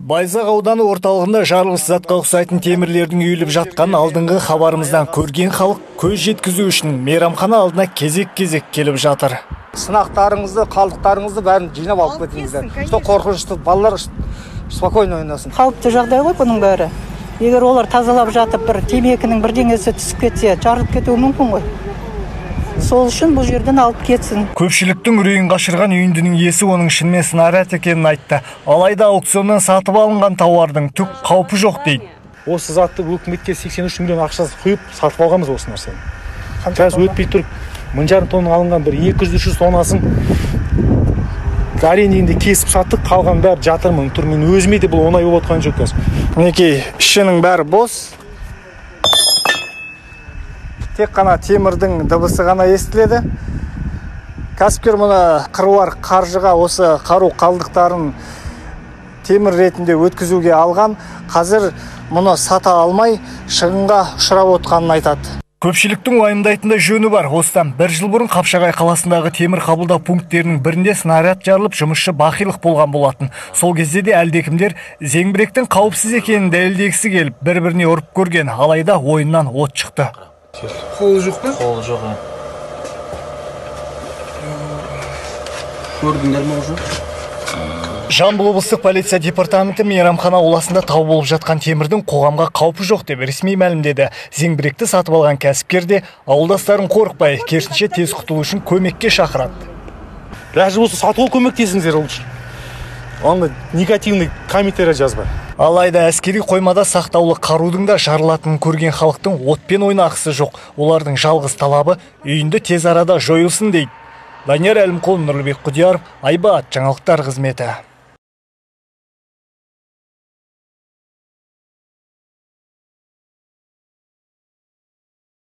Байзақ ауданы орталығында жарылғыш затқа ұқсайтын темірлердің үйіліп жатқанын алдыңғы хабарымыздан көрген халық көз жеткізу үшін мейрамхана алдына кезек-кезек келіп жатыр. Сынақтарыңызды, қалдықтарыңызды бәрін жинап алып кетіңіздер. Что қорқынышты, балалар спокойно ойнасын. Қауіпті жағдай ғой бұның бәрі. Егер олар тазалап жатып бір темекінің бірдеңесі түсіп кетсе, жарылып кетуі мүмкін ғой. Сол үшін бұл жерден алып кетсін. Көпшіліктің үрейін қашырған үйіндінің иесі оның шынымен снаряд екенін айтты. Алайда аукционнан сатып алынған тауардың түк қаупі жоқ дейді. Осы затты өкіметке 83 миллион ақшасы құйып сатып алғанбыз осы нәрсені. Қазір өтпей тұрып 1,5 тонна алынған бір 200-300 тоннасын әрине кесіп саттық, қалған бәрі жатыр мың тұр. Мен өзіме де бұл оңай болып отқан жоқ қазір. Мінекей, ішінің бәрі бос. Тек қана темірдің дыбысы ғана естіледі. Кәсіпкер мұны қыруар қаржыға осы қару қалдықтарын темір ретінде өткізуге алған. Қазір мұны сата алмай шығынға ұшырап отқанын айтады. Көпшіліктің уайымдайтындай жөні бар. Осыдан бір жыл бұрын Қапшағай қаласындағы темір қабылдау пункттерінің бірінде снаряд жарылып, жұмысшы бақилық болған болатын. Сол кезде де әлдекімдер зеңбіректің қауіпсіз екенін дәлелдегісі келіп, бір-біріне ұрып көрген. Алайда ойыннан от шықты. Қолы жоқ па? Қолы жоқ. Көрдіңдер ме уже? Жамбыл облыстық полиция департаменті мейрамхана ауласында тау болып жатқан темірдің қоғамға қаупі жоқ деп ресми мәлімдеді. Зеңбіректі сатып алған кәсіпкер де ауылдастарын қорықпай, керісінше тез құтылу үшін көмекке шақырады. Даже болса сатуға көмектесіңіздер лучше. Онда негативный комментарий жазбай. Алайда әскери қоймада сақтаулы қарудың да жарылатынын көрген халықтың отпен ойнағысы жоқ. Олардың жалғыз талабы үйінді тез арада жойылсын дейді. Данияр Әлімқұл, Нұрлыбек Құдияров, Айбат жаңалықтар қызметі.